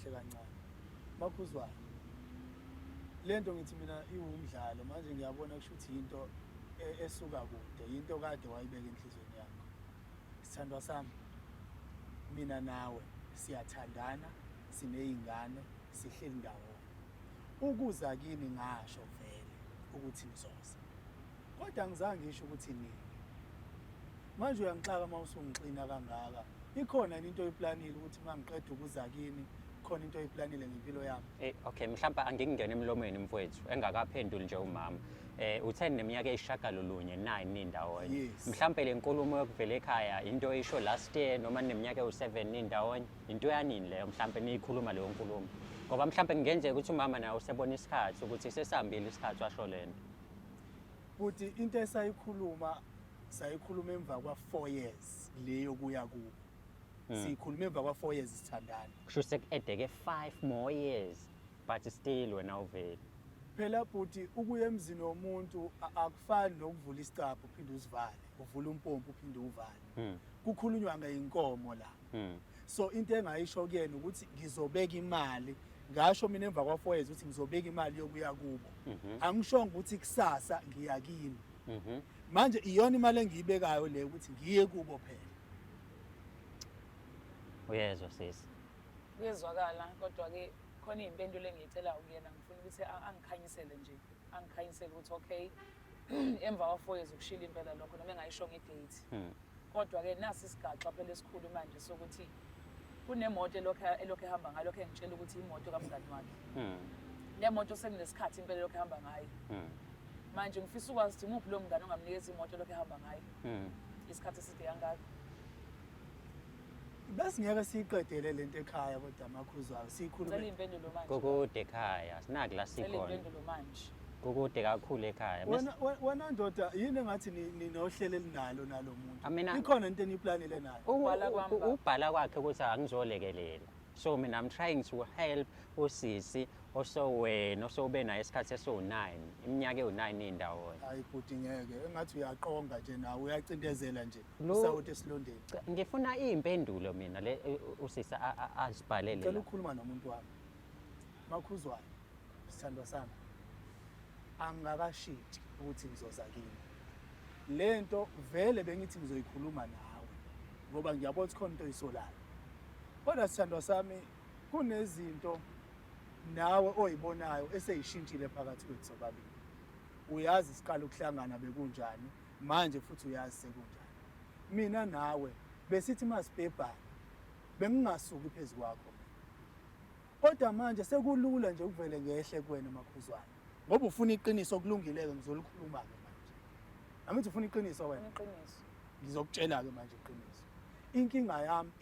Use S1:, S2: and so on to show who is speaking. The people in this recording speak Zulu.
S1: Kahle kancane. Makhuzwayo. Lento ngithi mina iwumdlalo, manje ngiyabona kusho ukuthi into esuka kude, into kade wayibeka enhliziyweni yakho. Sithandwa sami, mina nawe siyathandana, sineyingane, sihleli ndawonye. Ukuza kini ngasho vele ukuthi ngizoza. Kodwa angizange ngisho ukuthi nini. Manje uyangixaka uma usungixina kangaka. Ikhona yini into oyiplanile ukuthi uma ngiqeda ukuza kini khona into oyiplanile ngempilo yami?
S2: Okay, mhlawumbe angikungena emlomeni mfowethu engakaphenduli nje umama. Uthe neminyaka eyisishiyagalolunye, 9 nindawonye.
S1: Yes.
S2: Mhlawumbe le nkulumo yokuvela ekhaya into oyisho last year noma neminyaka ewu-7 nindawonye, into yanini leyo mhlawumbe niyikhuluma leyo nkulumo? Ngoba mhlawumbe kungenzeka ukuthi umama naye usebona isikhathi ukuthi sesihambile isikhathi washo lento.
S1: Futhi into esayikhuluma, sayikhuluma emva kwa-4 years leyo kuya kubo. Siyikhuluma emva kwa-4 years sithandana.
S2: Kusho seku-addeke 5 more years, but still wena uveli.
S1: Phela bhuti, ukuya emzini womuntu akufani nokuvula isicabha uphinde uzivale, uvula umpompi uphinde uvale. Kukhulunywa ngeyinkomo la. So into engayisho kuyena ukuthi ngizobeka imali, ngasho mina emva kwa-4 years ukuthi ngizobeka imali yokuya kubo. Angishongo ukuthi kusasa ngiya kini. Manje iyona imali engiyibekayo le ukuthi ngiye kubo phela.
S2: Uyezwa, sisi?
S3: Kuyezwakala, kodwa-ke khona iy'mpendulo engiyicelayo kuyena. Ngifuna ukuthi angikhanyisele nje, angikhanyisele ukuthi okay, emva kwa-4 years ukushila impela lokho noma engayisho nge-date. Kodwa-ke nasi isigaxa phela esikhulu manje sokuthi kunemoto elokhu ehamba ngayo, lokhu engitshela ukuthi imoto kamngani wakhe. Le moto sekunesikhathi impela elokhu ehamba ngayo. Manje ngifisa ukwazi ukuthi imuphi lo mngani ongamnikeza imoto elokhu ehamba ngayo isikhathi eside kangaka.
S1: Besingeke siyiqedele lento ekhaya, kodwa Makhuzwayo
S3: Ngicela
S1: siyikhulume.
S3: iy'mpendulo manje.
S2: Kukude ekhaya, sinaki la
S3: Ngicela
S2: sikhona.
S3: iy'mpendulo manje.
S2: Kukude kakhulu ekhaya.
S1: Wena ndoda, yini engathi ninohlelo elinalo nalo muntu? Ikhona into eniyiplanile nayo?
S3: Ubhala kwami, baba.
S2: Ubhala kwakhe ukuthi angizolekelela. So mina I'm trying to help usisi osowena osowube naye isikhathi esiwu-9, iminyaka ewu-9 indawonye.
S1: Hayi bhuti, ngeke, engathi uyaqonga nje nawe, uyacindezela nje usawoti esilondeni.
S2: Cha, ngifuna iy'mpendulo mina le usisi azibhalele
S1: Ngicela
S2: la.
S1: ukukhuluma nomuntu wami. Makhuzwayo, sithandwa sami, angakashintshi ukuthi ngizoza kini. Lento vele bengithi ngizoyikhuluma nawe ngoba ngiyabona ukuthi khona into oyisolayo, kodwa sithandwa sami, kunezinto nawe oyibonayo eseyishintshile phakathi kwethu sobabili. Uyazi siqala ukuhlangana bekunjani, manje futhi uyazi sekunjani. Mina nawe besithi masibhebhana bengingasuki phezu kwakho mina, kodwa manje sekulula nje ukuvele ngehle kuwena, Makhuzwane, ngoba ufuna iqiniso. Kulungile-ke, ngizolikhuluma-ke manje. Angithi ufuna iqiniso wena?
S3: Iqiniso.
S1: Ngizokutshela-ke manje iqiniso. Inkinga yami